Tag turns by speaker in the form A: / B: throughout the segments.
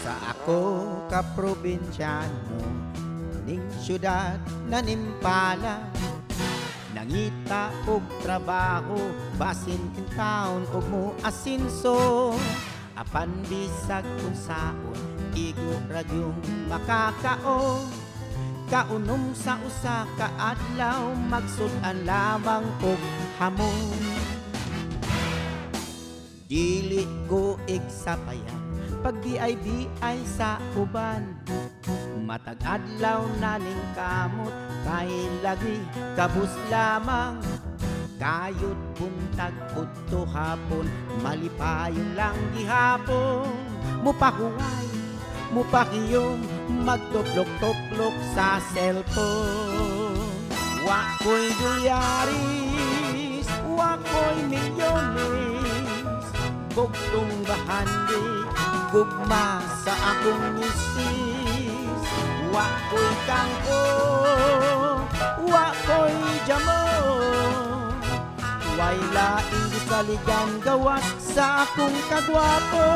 A: Sa ako ka probinsyano ning syudad na nimpala, nangita og trabaho basin in town og mo asinso, apan bisag unsaon igo ra gyung makakaon. Kaunom sa usa ka adlaw, magsud-an lamang og hamon. Dili ko igsapayan pag di ay sa uban. Matag adlaw na ning kamot kay lagi kabus lamang. Kayod buntag udto hapon, malipayon lang gihapon. Mupahuway, mupakiyom, magtuplok-tuplok sa cellphone. Wa ko'y dolyaris, wa ko'y milyones, bugtong bahandi, gugma sa akong misis. Wa ko'y kangko, wa ko'y jamo, way laing gisaligan gawas sa akong kagwapo.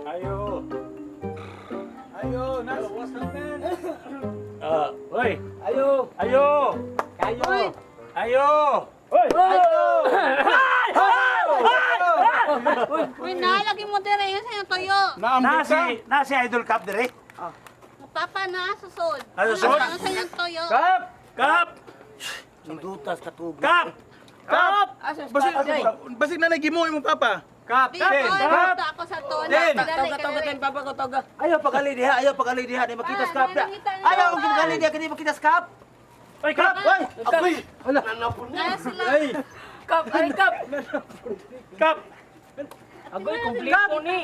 B: Ayo. Ayo, nas. What's up, man? Ah, oy. Ayo. Ayo. Ayo. Ayo. Oy. Ayo.
C: Uy, nalagi mo dire yun sa iyong tuyo.
B: Nasi Idol Cup dire.
C: Papa na, susod.
B: Ah, susod?
C: Ano sa iyong tuyo?
B: Cup. Cup. Dutas katubig. Cup.
D: Kap! Basig, basig na nagimo imong papa.
B: Cup.
C: Di ko,
B: Cup.
C: ako sa tono.
B: Ten.
C: Toga, toga, ten,
E: papa ko, toga.
F: Ayaw pagali diha, ayaw pagali diha, di makita
C: Ah,
F: sa cup na.
C: nangita na.
F: Ayaw og pagali diha kini makita sa cup.
B: Oy, cup.
F: Oy, agoy.
C: Na sila.
E: Kap, ay kap.
B: Cup.
E: Agoy, kumplito ni.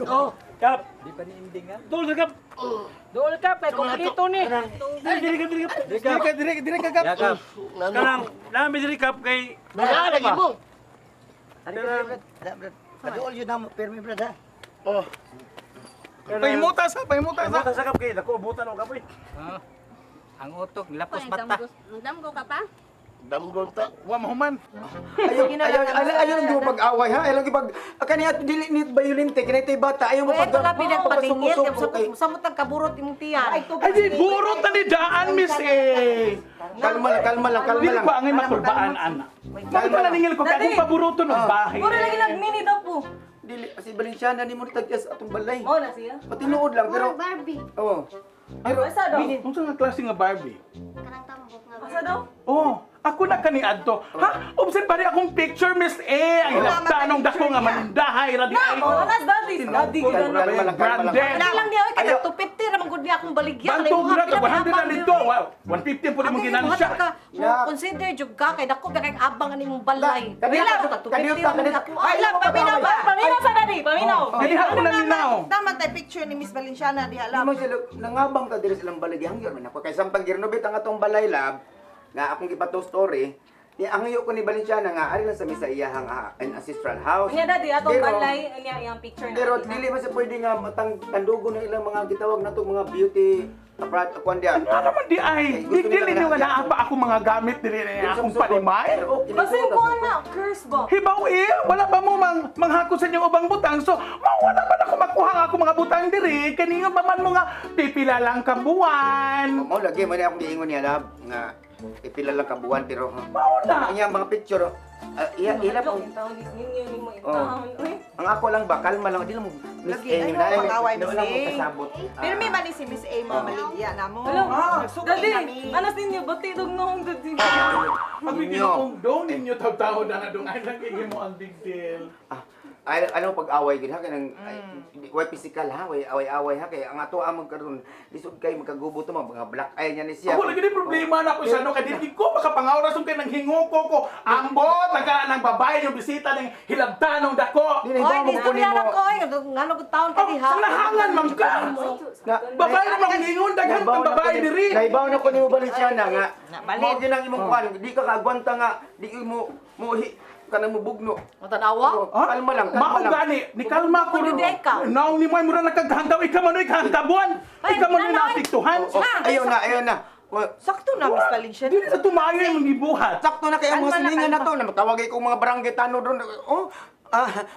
F: Oh,
B: Cup. Di pa ni ending ha. Dol sa cup.
E: Dool kap, ay kumplito ni.
B: Dili dili ka dili cup.
D: Dire ka, dire, dire ka, Kap.
B: Kanang nami dili cup kay
F: lagi mo. Kaduol yun na mo, pirmi brad ha.
D: Oh. Pahimuta sa, pahimuta sa.
B: Buta sa cup kay dako butan og kapoy.
E: Ang utok, lapos mata.
C: Nagdamgo ka pa?
D: Wa mahuman.
G: Ayaw, ayaw, ayaw, ayaw lang di mo pag-away ha. Ayaw lang ipag kani at dili ni bayolente kini tay bata. Ayaw mo
H: Pwede
G: pag
H: ka pinagpaningil,
G: pagsuko-suko kay-
H: samot ang kaburot imong tiyan.
D: Ay di burot na ni daan, Miss A.
G: Kalma lang, kalma lang, kalma
D: Dili
G: lang.
D: ba angay makulbaan ana? Bakit pala ningil ko kay akong paburoton og bahay?
H: Mura lagi nagmini daw po.
G: Dili si Valenciana ni mo tagya sa atong balay.
H: Mo na siya.
G: Patinuod lang pero
C: Barbie.
G: oh.
D: Pero
H: Asa daw?
D: unsa nga klase nga Barbie?
C: Karang tambok nga.
H: Asa daw?
D: Oh, ako na kani adto. Ha? Observe pare akong picture, Miss A. Ang hilabtanong dako nga manindahay ra di ay.
H: Na, mo nas daddy. Daddy
G: Kalma
H: gid
G: lang, kalma lang.
D: Branded.
H: Na lang niya oy kay 250 ra man gud niya akong baligya.
D: Bantog na to, 100 na dito. Wow, 150 po rin mong ginansya.
G: Yeah.
H: Consider jud ka kay dako kay abang ani mong balay.
G: Kaniya
H: Wala,
G: ka,
H: 250
G: kaniya
H: ra
G: ka,
H: man
G: kaniya.
H: ako. Ay, lang paminaw ba? Paminaw sa daddy, paminaw.
D: Dili ako na minaw.
I: Tama tay picture ni Miss Valenciana diha
G: Di
I: lang.
G: mo sila nangabang ta diri silang balay gihangyo man ako kay samtang girenovate ang atong balay lab nga akong gipato story. Ni ang hiyo ko ni Valenciana nga ari lang sa misa iyahang ancestral house.
H: Unya daddy atong
G: Pero-
H: balay unya iyang picture na.
G: Pero dili man siya pwede nga matang tandugo na ilang mga gitawag nato mga beauty aprat kuan diya.
D: Ano naman di ay? Di dili ni wala pa ako mga gamit dili na akong panimay.
H: Basin ko na curse ba?
D: Hibaw eh, wala pa mo mang manghakot sa inyong ubang butang. So, mawala pa na ako makuha nga ako mga butang diri. Kaningon pa man mo nga pipila lang ka buwan.
G: Mao lagi mo na akong giingon niya lab nga ipila lang ka buwan pero
D: Mao na.
G: ang iyang mga picture iya ila po.
H: Oh.
G: Ang ako lang ba kalma lang di lang mo Miss
I: Lagi,
G: A
I: ayaw
G: na
I: mag-away,
G: na
I: Miss
G: lang mo
I: A.
G: kasabot.
I: Pirmi man ni si Miss A mo maligya na mo.
H: Hello,
I: Nagsuki
H: daddy,
I: kami.
H: anas ninyo, bati dog noong daddy.
D: Pag ginoong do ninyo taw-taw na nga dong ay lang mo ang big deal.
G: Ah, ay alam mo pag-away gid ha kanang way physical ha, way away-away ha kay ang ato among karon lisod kay magkagubo to mga black eye niya ni siya.
D: Ako lagi ni problema na ako sa ano, kay di ko makapangaw kay nang hinguko ko. Ambot, naga ng babae yung bisita ng hilabtanong dako.
G: Di na
H: Oy,
G: ibaw mo
H: di
G: kunin
H: istorya
G: mo.
H: lang ko, oy. Ngano ko taon ka
D: Oh,
H: diha.
D: sanahangan man ka.
G: Na,
D: Babae na mangingon, daghan kang babae diri.
G: Naibaw na ko nimo Valenciana nga. Mao gyud ang imong kuan, di ka kaagwanta nga, di mo mo Kanang mubugno.
C: Matanawa?
G: Oh, kalma lang, kalma
D: Mao
G: lang.
D: gani, ni kalma ko ron.
H: Ano, Deka?
D: Naong ni mo ay mura nagkaghantaw, ikaw man ay kahantabuan.
C: Ay,
D: Ikaw man ay
C: nanay.
D: naapektuhan.
G: Oh, ayaw na, ayaw na. Oh,
I: Sakto na, Miss Valenciana.
D: Dili sa tumayo yung gibuhat.
G: Sakto na kay ang mga
I: Kalma na,
G: silingan na
I: kalma.
G: to. Na matawagay ko mga barangay tanod ron. Oh,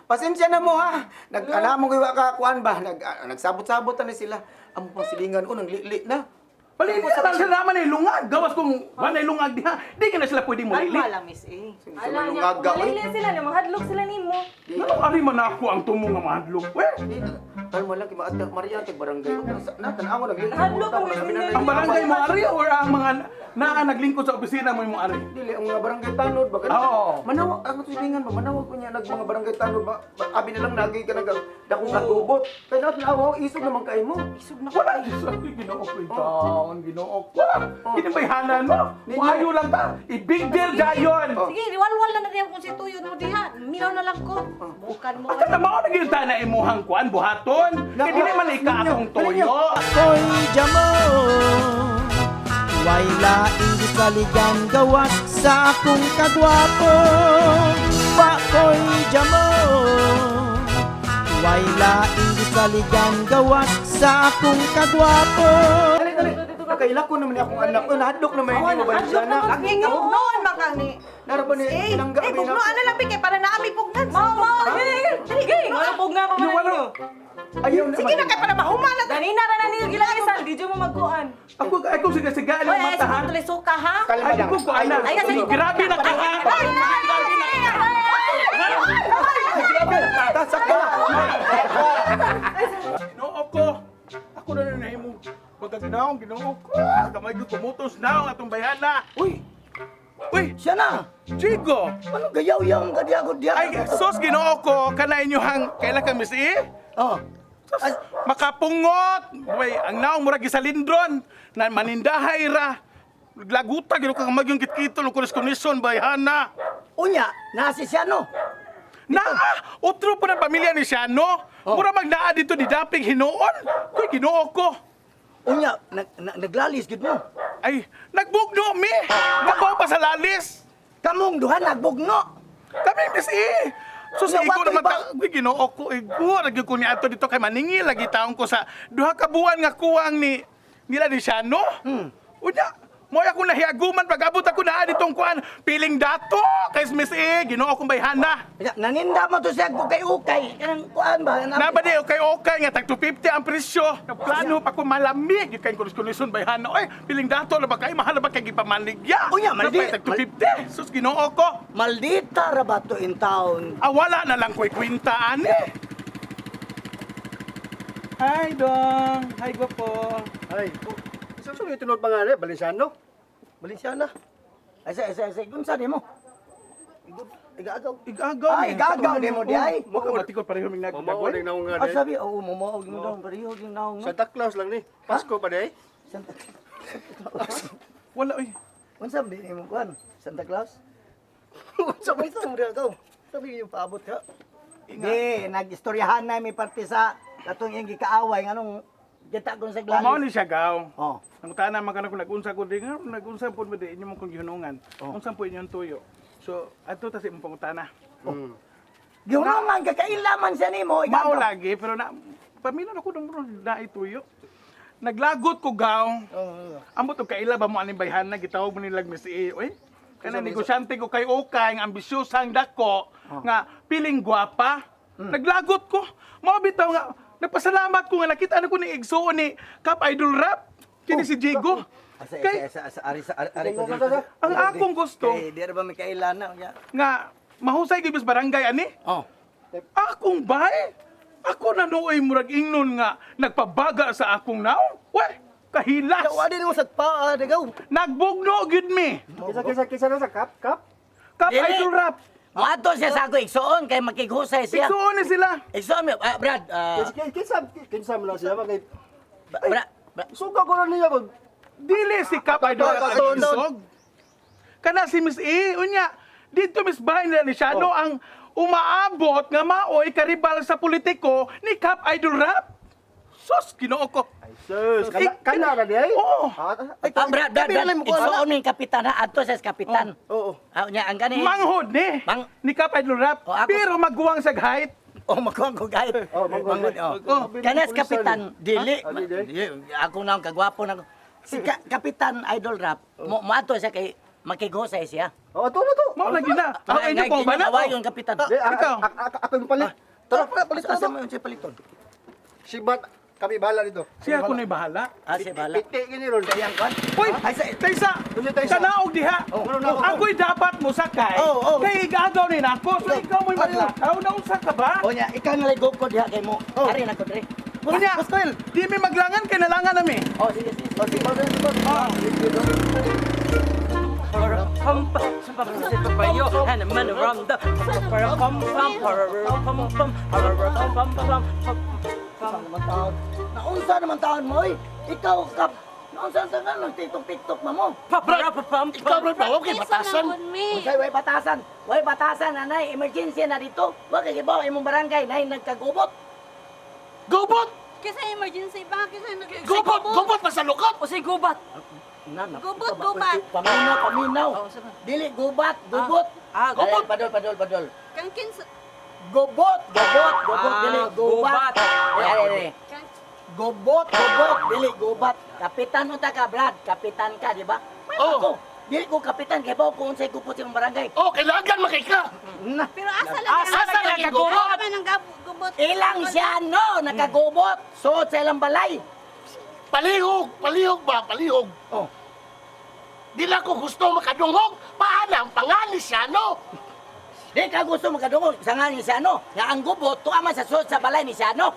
G: pasensya na mo ha. Nag alam mo ka kuan ba? Nagsabot-sabot na sila. Ang mga silingan ko nang li na.
D: Palili na lang sila naman ay lungag. Gawas kung wala ay lungag diha. Di ka na sila pwede mulili.
H: Kalma lang, Miss A.
G: Sa malungaga oy.
H: Malili sila, mahadlok sila nimo.
D: Ano ari man ako ang tumo nga mahadlok? We,
G: Kalma lang kay Maat Maria kay barangay. Na tan-aw nagli.
H: Hadlok ang Miss
D: ang barangay mo ari or ang mga naa naglingkod sa opisina mo yung ari?
G: Dili ang mga barangay tanod ba?
D: Oo.
G: Manawag ang silingan ba manawag ko niya nag mga barangay tanod ba? Abi na lang nagay ka nag dakong kagubot. Kay na tan-aw isog naman kay mo.
I: Isog na
D: Wala sa Ginoo ko itaon, Ginoo ko. Kinibayhanan mo. Maayo lang ta. I-big deal dayon.
C: Sige, riwalwal na na kung si tuyo mo diha. Minaw na lang ko. Bukan mo.
D: Asa na mao na gyud ta na imuhang kuan buhaton. Kay dili man ika akong toyo.
A: Ako'y jamo. Way laing gisaligan gawas sa akong kagwapo. Pako'y jamo. Way laing gisaligan gawas sa akong kagwapo.
G: Dali dali. Nakaila ko naman ni akong anak. Oh, nahadlok naman hindi mo Valenciana.
I: Lagi ka bugnoon man kang ni.
G: Nara ba ni
I: Miss A.
G: tinangga
I: Eh,
G: ba
I: bugnoan na lang, Bikay, para naami pugnan.
H: Mao, mao, sige. Ngano pugna pa man
D: Wala.
H: ninyo.
G: Ayaw na.
I: Sige na kay para mahumana ta.
H: Ganina ra na ninyo gilagisan, di jud mo magkuan.
D: Ako ay kung siga-siga
C: Oy,
D: ang
C: ay,
D: mata ha.
C: sa tuloy suka, ha?
G: Kalma
D: Ay
G: lang.
D: ko ko ana.
C: Ay, kasi-
D: Grabe na ko ha. Grabe na. Grabe na.
G: Sakto na.
D: Ginoo ko. Ako na na nahimo. Pagkagnaong Ginoo ko. Kamay ko kumutos na ang atong bayana.
F: Uy,
D: Uy,
F: siya na.
D: Chigo.
F: Ano gayaw-yaw ka diya ko diya?
D: Ay, sus Ginoo ko kana inyohang kaila ka Miss E?
F: Oh.
D: Sus, makapungot. Way, ang naong murag gisalindron na manindahay ra. Laguta gyud ka magyong kitkitol og kunis-kunison bayhana.
F: Unya, nasi siya no.
D: Naa, otro po ng pamilya ni siya, no? Mura magnaa dito ni Dapig hinuon. Kuy, Ginoo ko.
F: Unya, naglalis gid mo.
D: Ay, nagbugno mi. Nabaw pa sa lalis.
F: Kamong duha nagbugno.
D: Kami, Miss E. So sa
F: Unya,
D: igo
F: watoy
D: naman
F: ba?
D: ta, uy, Ginoo ko, igo, lagi ko ni ato dito kay maningil, lagi taong ko sa duha ka buwan nga kuwang ni nila ni siya, no? Unya, mo ako nahiaguman pag abot ako naa ditong kuan, piling dato kay Miss E, Ginoo kong bayhana.
F: Unya, naninda mo to siya ko kay ukay. Kanang kuan ba?
D: Naba di okay okay nga tag 250 ang presyo. Plano pa ko malamig kay kunis-kunison bayhana. Oy, piling dato na ba kay mahal na ba kay gipamaligya?
F: Unya, maldi-
D: Napay tag 250. Sus Ginoo ko.
F: Maldita ra ba to in town?
D: Ah, wala na lang ko'y kwinta ani. Hi dong. Hi gwapo.
B: Ay, oh, isa sa yung tinuod pa nga ni, Valenciano.
F: Valenciana. Ay, sa, sa, sa, unsa nimo? Igagaw.
D: Igagaw.
F: Ah, igagaw nimo di ay.
D: Mo ka matikod pareho mig
B: Mamao
D: nagdagoy.
B: ning naong nga
F: Ah,
B: ni.
F: sabi, oo, mamaog mo daw, pareho yung naong. no?
B: Santa Claus lang ni. Pasko pa di.
F: Santa
D: Wala oy.
F: Unsa ba nimo kuan? Santa Claus? Unsa ba ito mo gaw? Sabi yung paabot ka. Di, nag-istoryahan na may parte sa katong iyang gikaaway nganong kita ko sa
D: Mao
F: glalis.
D: ni siya gaw.
F: Oh.
D: Nangutan naman ka na kung nag-unsa ko di nga nag-unsa po mo di inyo mong kong gihunungan.
F: Oh.
D: Unsa po inyong tuyo. So adto ta sa imong pangutana.
F: Gihunungan ka kailaman siya nimo.
D: Mao
F: igagaw.
D: lagi pero na pamilan ako nung na ituyo. Naglagot ko gaw. Ambot og kaila ba mo aning bayhana gitawag mo nilag Miss E. Oy. Kana negosyante ko kay Okay ang ambisyosang dako nga piling gwapa. Naglagot ko. Mao bitaw nga nagpasalamat ko nga nakita na ko ni igsuon ni Cap Idol Rap. Kini si Jigo.
F: Asa,
D: Kay-
F: asa, asa, ari, sa, ari, ari ko dito.
D: Ang akong gusto
F: Kay, di ra ba may kailan na? Unya.
D: nga mahusay gyud mas barangay ani.
F: Oh.
D: Akong bay. Ako na nooy murag ingnon nga nagpabaga sa akong naong. Weh, kahilas.
F: Wa din mo sa paa, dagaw.
D: Nagbugno gyud mi.
B: Kisa kisa kisa na sa kap kap.
D: Kap
F: Dili.
D: Idol Rap.
F: Moadto siya sa ako igsuon kay makighusay siya.
D: Igsuon ni sila.
F: Igsuon mi, Brad,
B: Kisa kisa kinsa mo na siya kay
F: Brad, Brad,
B: suga ko na niya ko.
D: Dili si Kap Idol Rap ang isog. Kana si Miss E, unya, dito Miss Bahay nila ni siya, no, ang umaabot nga maoy karibal sa politiko ni Kap Idol Rap. Sus, Ginoo ko.
B: Sus, kana ra di ay.
D: Oo.
B: Ay,
F: Ah, Brad, Brad,
B: Kapi na
F: Brad.
B: lang mo kuha.
F: Igsoon ni kapitan ha. Adto sa kapitan.
B: Oo.
F: Ah, nya ang gani.
D: Manghod ni.
F: Mang-
D: Ni Kap Idol Rap.
F: Oh, ako-
D: Pero magguwang sa height.
F: Oh, magkuhan ko guide.
B: Oh, manghod.
F: Oh.
D: Oh.
F: Kanas kapitan, dili.
B: Ah, dili.
F: Dili. Ako na ang kagwapo na. Si kapitan Idol Rap, mo moadto siya kay makighusay siya.
B: Oh, ato na to.
D: Mao lagi na. Ako inyo pong ba na?
F: Awayon kapitan.
B: Di,
D: Ikaw.
B: ako yung palit. Tara, palit, palit
F: Asa
B: na to.
F: mo yung siya paliton?
B: Si Bat, kami bahala dito.
D: Siya ko na'y bahala.
F: Ah, siya bahala.
B: Piti gini ron.
F: Sayang kwan.
D: Uy,
F: Ay, sa
D: Taysa,
B: Uy, Taysa.
D: kanaog diha.
B: Oh.
D: Ako'y dapat mo sakay.
F: Oh, oh.
D: Kay igagaw ni nako. So ikaw mo'y
F: Ano?
D: maglakaw. Naunsa ka ba?
F: O nya, ikaw na lang ko diha kay mo.
B: Oh.
F: Ari na ko dre.
D: Unya, di mi maglangan kay nalangan nami.
F: Oh, sige, sige.
B: Oh, si Bat, si Bat.
F: Unsa naman taon? Naunsa naman taon mo, oy? Ikaw kap. Naunsa sa nga nang TikTok TikTok na mo.
B: Ikaw bro, bawang kay batasan.
F: Unsay way batasan? Way batasan anay, emergency na dito. Wa kay gibaw imong barangay nay nagkagubot.
B: Gubot!
C: Kasi emergency ba? Kasi nag
B: Gubot! Gubot pa sa lukot!
E: O say gubat.
F: Na, na,
C: Gubot, gubat.
F: Paminaw, paminaw. Dili gubat, gubot.
E: Ah,
F: gubot. Padol, padol, padol.
C: Kang kinsa
F: Gubot, gubot, gubot,
E: Ah,
F: dili gubat.
E: gubat.
F: Ay, ay, ay.
C: kang
F: Gubot, gubot, dili gubat. Kapitan unta ka, Brad. Kapitan ka, di ba? May
B: Oh.
F: ako. Dili ko kapitan kay bawo kung unsay gubot sa imong barangay.
B: Oh, kailangan makay ka!
F: Na.
C: Pero asa lang
E: Asa lang
B: lagi
E: kagubot?
C: Asa man ang gubot?
F: Ilang siya no nakagubot suot sa ilang balay.
B: Palihog! Palihog ba? Palihog!
F: Oh.
B: Di lang ko gusto makadungog! Paano ang pangalis siya, no?
F: Di ka gusto makadungog sa nga ni Siano. Nga ang gubot tuwa man sa suot sa balay ni Siano.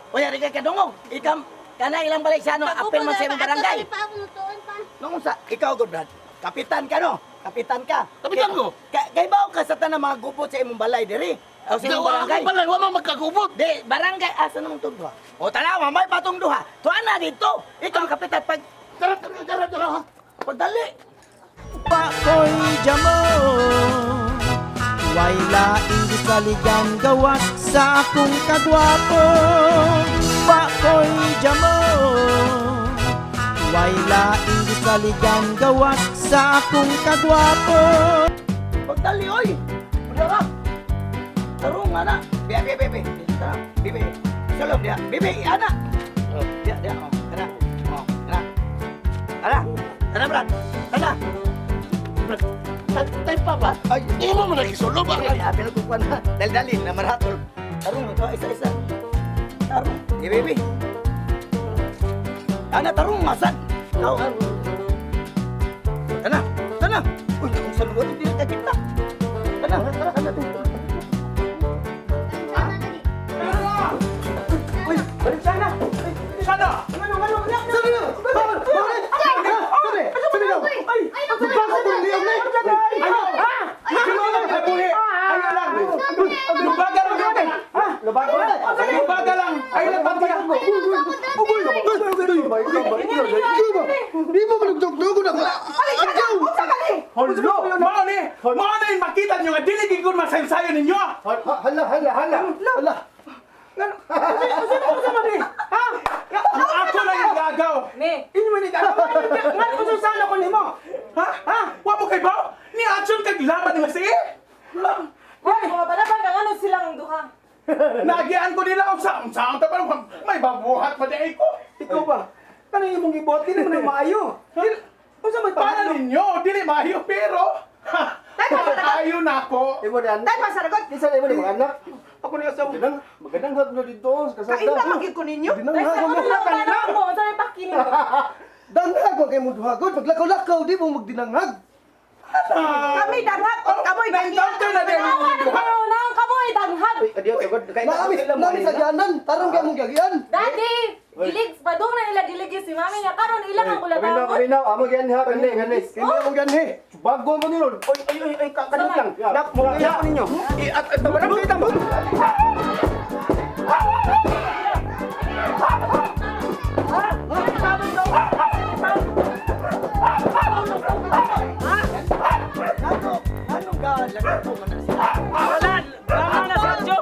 F: Unya di ka kadungog. Ikam kana ilang balay Siano apil man sa imong barangay.
C: Pa ako tuon pa.
F: Nung sa ikaw gud Brad. Kapitan ka no. Kapitan ka.
B: Kapitan ko?
F: Kay bawo ka sa tanang mga gubot sa imong balay diri. O sa
B: Di,
F: imong
B: wa
F: barangay.
B: akong balay, wa man magkagubot!
F: Di, barangay asa namang itong duha? O tanawa, may patong duha. Tuwa na dito. Ikaw ang kapitan pag
B: Tara, tara, tara, tara!
F: pagdali.
A: Pakoy jamo Way laing gisaligan gawas sa akong kagwapo. Pakoy jamo Way laing gisaligan gawas sa akong kagwapo.
F: Pagdali, oy! Wala ka! Tarong nga na! Biya, biya, biya, biya. Tara, bibi. Sulog diya. Bibi, ana! Oh, diya, diya. Oh, tara. Oh, tara. Tara. Tara, Brad. Tara.
B: Brad, tay pa ba?
F: Ay,
B: Imo mo nagisulog ba?
F: ay, apil ko kuwan na. Dali-dali, na maratol. Tarong, ito, isa-isa. Tarong. Di, bibi. Ana, tarong, masan. Ikaw. Tara, tara. Uy, kung sa lugar, hindi na kita. Tara, tara, tara.
D: Uy, balik sana. Sana.
B: Sorry! Sorry! Sorry!
C: Ay,
D: Ayaw, ha? Ay, buhi. Ayaw lang. Lubaga lang yun eh. Ha? Lubaga lang. Ayaw lang, pampiya.
B: Di mo malugdog-dog na ko. Agaw!
D: Hulo! Mao ni! Mao ni makita nyo nga dili gid ko masaysayon ninyo!
B: Hala, hala, hala. Hala.
D: Unsa man ni? Ha? Ang ako lang yung gagaw.
H: Ne.
D: Inyo man ni gagaw. Nga ko sana ko nimo. Ha? Ha? Wa mo kay baw? Ni action kag laban ni Masi?
H: Wala, mga balaban kang ano silang duha.
D: Nagian ko nila unsa unsa ang tapan may babuhat pa di ko.
A: Ikaw ba? Kanang imong gibuhat dili man maayo.
D: Unsa may para ninyo dili maayo pero ha, maayo na ako.
B: Imo na.
I: Tay pasaragot.
B: Isa na imo ni mga anak.
D: Ako ni asawa.
B: Magandang magandang hag na dito sa kasada.
I: Kaila magyud ko ninyo.
H: Tay, sa ano lang tanong mo, unsa may pakinig?
B: Danghag ko kay mo duha gud paglakaw-lakaw di mo magdinanghag.
I: Kami danghag o kamoy
D: Na-encounter na din
H: Ano
D: ninyo duha.
H: kayo na ang kamoy danghag.
B: Naami naami sa gianan, tarong kay mong giagian.
H: Daddy, gilig padung na nila giligis si mami nga karon ilang ang
B: Kami
H: ulatawon.
B: na, amo gian ha, kani kani. Kani amo gian he. Bago mo ni ron.
G: Oy, oy, oy, oy, kadot lang. Nak, mo ko ninyo. I at at walang kita mo.
F: Ano? Anong galak ko man na sila?
E: Wala, tama na sa radyo.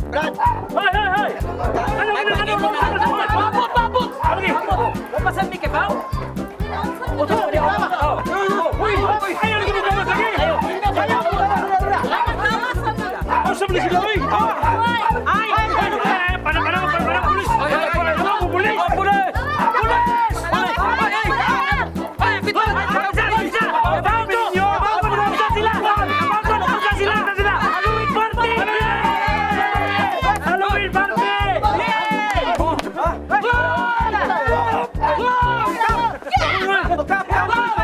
F: Brad!
E: Hoy, hoy, hoy!
F: Ano, ano, ano, ano, ano,
E: Kibaw?
D: Uy! Ayaw lagi mo gawas lagi! Oh, sa bilis sila, uy!
E: Ay!
D: Parang parang parang parang pulis! Parang pulis! Pulis! Pulis!
E: Ay, pito! Sila! Halloween party!
D: Halloween party!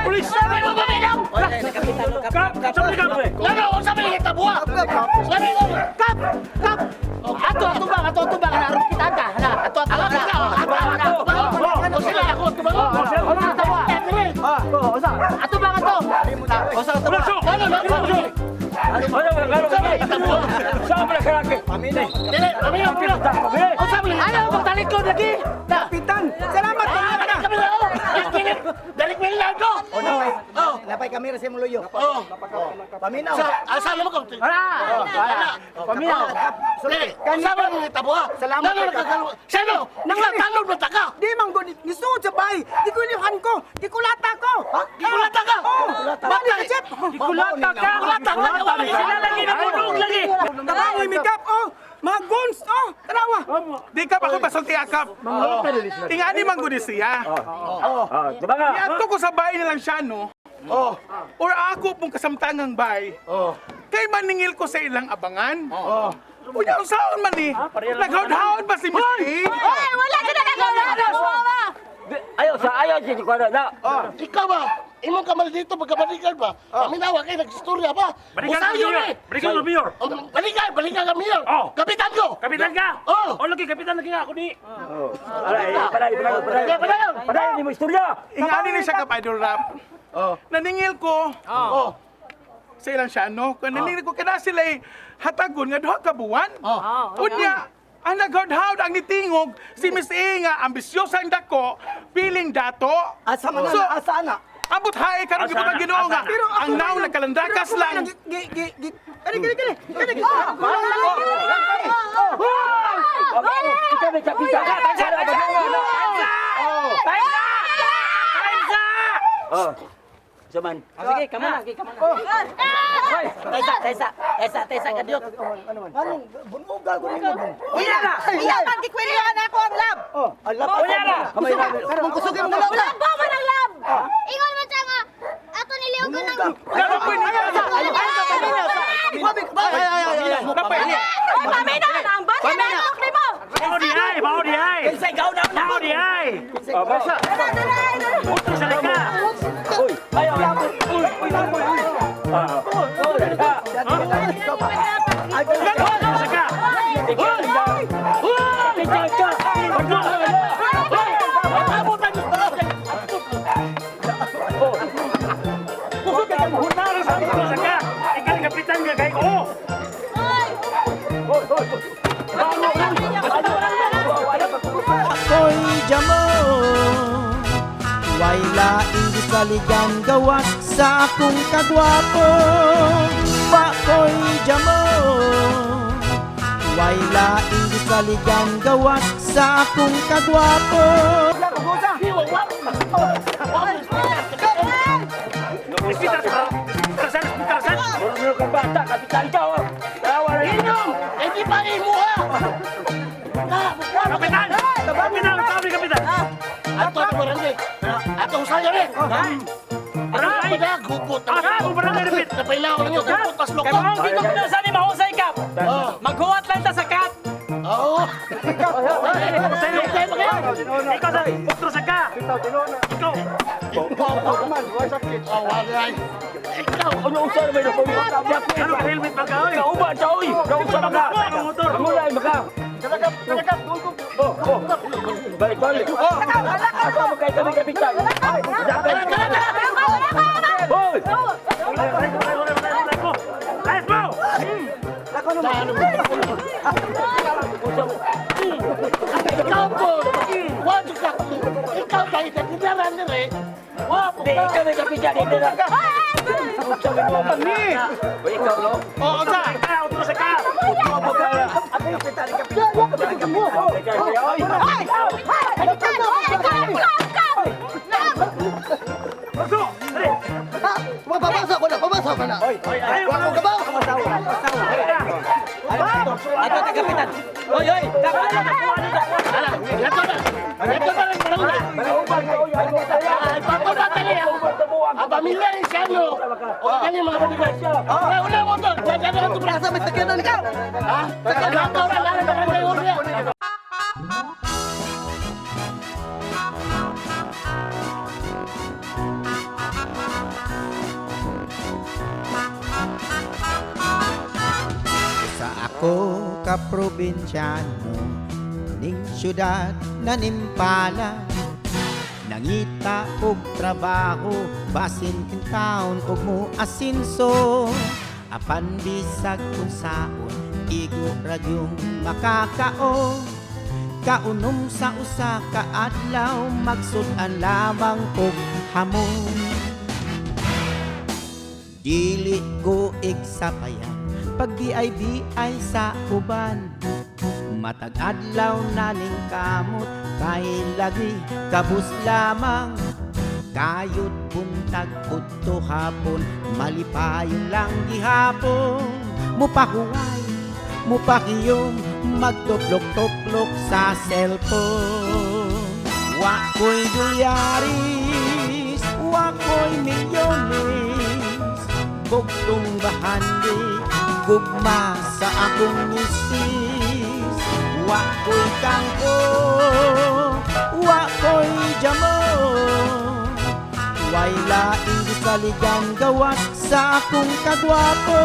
D: Pulis! Kap! Sa bilis kap!
B: Ngano, unsa man hitabo ha? Ngano, ngano?
I: Kap! Kap! Ato ato bang ato ato bang aron kita ta. Hala, ato ato
B: Ako,
I: ato.
B: ako, ako, ako, ako, sila, ako, tumango.
F: Ah, oh, usa.
I: Ato bang ato?
F: Usa ato ba?
B: Ngano, ngano, ngano? Unsa man hitabo ha?
F: Paminaw.
B: Dili, paminaw, paminaw. Unsa man hitabo?
I: Ayaw magtalikod lagi.
A: Kapitan, salamat
B: Ah,
A: na.
B: kami na, oh. Dalik Milano.
F: Oh, napay. Napay kamera sa imong luyo.
B: Oh.
F: Paminaw.
B: Sa, asa naman ko?
E: Hala!
F: Paminaw.
B: Dili, unsa man hitabo ha?
F: Salamat,
B: Ngano,
F: kay Kap.
B: nagkakaroon? Sino? Nagtatalon ba ta ka?
A: Di man gud gisuod sa bahay. Gikulihan ko, gikulata ko.
B: Gikulata ka?
A: Oh,
B: Bakit?
A: balik chef.
E: Gikulata ka!
B: Gikulata ka!
E: Sila lagi namunog lagi!
A: Tabangoy makeup oh. Mga guns oh, tanawa.
D: Di kap ako pasulti akap. Ingani man gud siya. Niadto ko sa bahay nilang siya no.
B: Oh.
D: Or ako pong kasamtangang bahay.
B: Oh.
D: Kay maningil ko sa ilang abangan. Oh. Unya unsaon man ni? Naghawd-hawd ba si Miss A?
H: Ay, wala ka na nagawa.
E: Ayaw sa ayaw siya kuno na.
B: Ikaw ba? Imong kamal dito pagka-bodyguard ba? Paminawa kay nagsistorya ba? Usayo ni.
D: Balikan ko, Mayor.
B: Oh, Balikan, balikan ka mayor.
D: Oh.
B: Kapitan ko.
D: Kapitan ka!
B: Oh.
D: Oh, lagi kapitan lagi ako ni.
E: Paday, paday,
B: Paday, paday.
E: Paday ni mo istorya.
D: Ingani ni siya kap idol rap.
B: Oh.
D: Naningil ko
B: Oh.
D: sa ilang siya no. Kung naningil ko kada sila hatagon nga duha ka buwan.
B: Oh.
D: Unya, ang naghawd-hawd ang nitingog si Miss A nga ambisyosang dako, piling dato.
F: Asa man
D: So,
F: na, asa na.
D: Abot hae karon gibutang Ginoo nga. Ang naw nagkalandakas lang.
A: Gi gi gi. Kani kani kani. Kani.
E: Ikaw may kapitan. Oh. Saman.
I: Sige, kamo na, kamo na. Taysa, taysa, taysa, taysa kadyot.
F: Ano man? Anong bunuga ko nimo dong?
I: Uya na.
C: Iya man gikwilihan ako ang lab.
F: Oh, alap.
E: Unya na.
F: Kamay na.
I: Mong kusog imong lab.
H: Wala ba man ang lab? Ingon man siya nga ato niliugon ng
D: Lalo po ni
F: Ay, ay, ay, ay.
H: Oy, paminaw na ang bata na ang nimo.
D: Mao di ay, mao di ay.
I: Kinsay gaw na na.
D: Mao di ay.
H: Dara, dara, dara.
D: Utro sa leka.
E: Uy, ayaw. Uy, uy, uy, uy. Ah.
D: Sa ka.
E: Uy! Uy!
D: Sa ka. Ikaw ang kapitan nga kay ko.
A: Ako'y jamo. Way laing gisaligan gawas sa akong kagwapo. Pako'y jamo. Way laing gisaligan gawas sa akong kagwapo.
D: Hospital sa. Hospital sa. Hospital sa.
E: Murmur ka bata, kapitan ka. oh. Tawa na.
B: Inom, eh di pa imuha.
D: Kapitan! Kapitan, sabi kapitan.
B: Ato ato barangay. Ato usayo ni.
D: Barangay.
B: Barangay, gupot.
D: Ah, barangay repeat.
B: Napailaw ninyo, gupot tas loko.
E: Kay maong dito na sa ni mahusay kap.
B: Oh.
E: Maghuwat lang ta sa kap.
B: Oo.
D: Sa'yo. Ikaw sa utro sa ka. Ikaw.
B: Oh, wala. Ikaw,
E: Ano usa na may napawi?
D: Ano ka helmet ba ka oy?
E: Kauban sa oy. Kausa maka.
D: Ang motor.
E: Angulay maka. Oh, oh. Balik balik. Oh. Asa mo kay kami kapitan? Hoy!
D: Let's go!
B: Ikaw po. Wag ka. Ikaw dahil nagdidara nila eh. Wa po
E: Di
B: ka.
E: ikaw may kapitan dito na. Usa may mo. Oy, ikaw no.
D: Oo, sa. Ka, utro sa ka.
E: Opo ka.
F: Ako yung kapitan, kapitan.
E: Oy.
H: Ay, ay, kap, kap.
B: Mapabasa ko na, pabasa ko na.
E: Oy,
B: Wa ko kabaw.
I: Ato ta kapitan. Oy, oy,
B: Ito na. Ito na lang barangay. Ay, papabata niya. Ang pamilya ni Siano. O kani mga bodyguard. Una, una mo to. Diyan na ito brasa may sakyanan ikaw. Ha? Sakyanan ka na lang barangay area.
J: Sa ako ka probinsyano ning syudad na nimpala, nangita og trabaho basin in town og mo asinso, apan bisag kun saon igo ra gyung makakaon. Kaunom sa usa ka adlaw, magsud-an lamang og hamon. Dili ko igsapayan pag BIBI sa uban. Matag adlaw na ning kamot kay lagi kabus lamang. Kayod buntag udto hapon, malipayon lang gihapon. Mupahuway, mupakiyom, magtuklok-tuklok sa cellphone. Wa ko'y dolyaris, wa ko'y milyones, bugtong bahandi, gugma sa akong misis. Wa ko'y kangko, wa ko'y jamo, way laing gisaligan gawas sa akong kagwapo.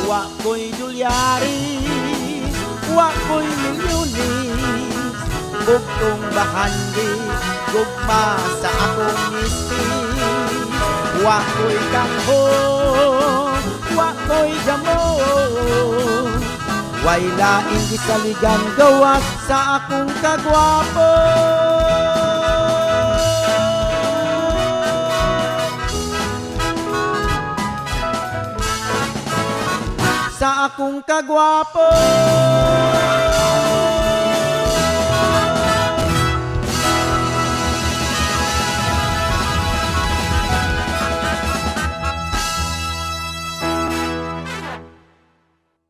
J: Wa ko'y dolyaris, wa ko'y milyones, bugtong bahandi, gugma sa akong misis. Wa ko'y kangho, wa ko'y jamo, way laing gisaligan gawas sa akong kagwapo. Sa akong kagwapo.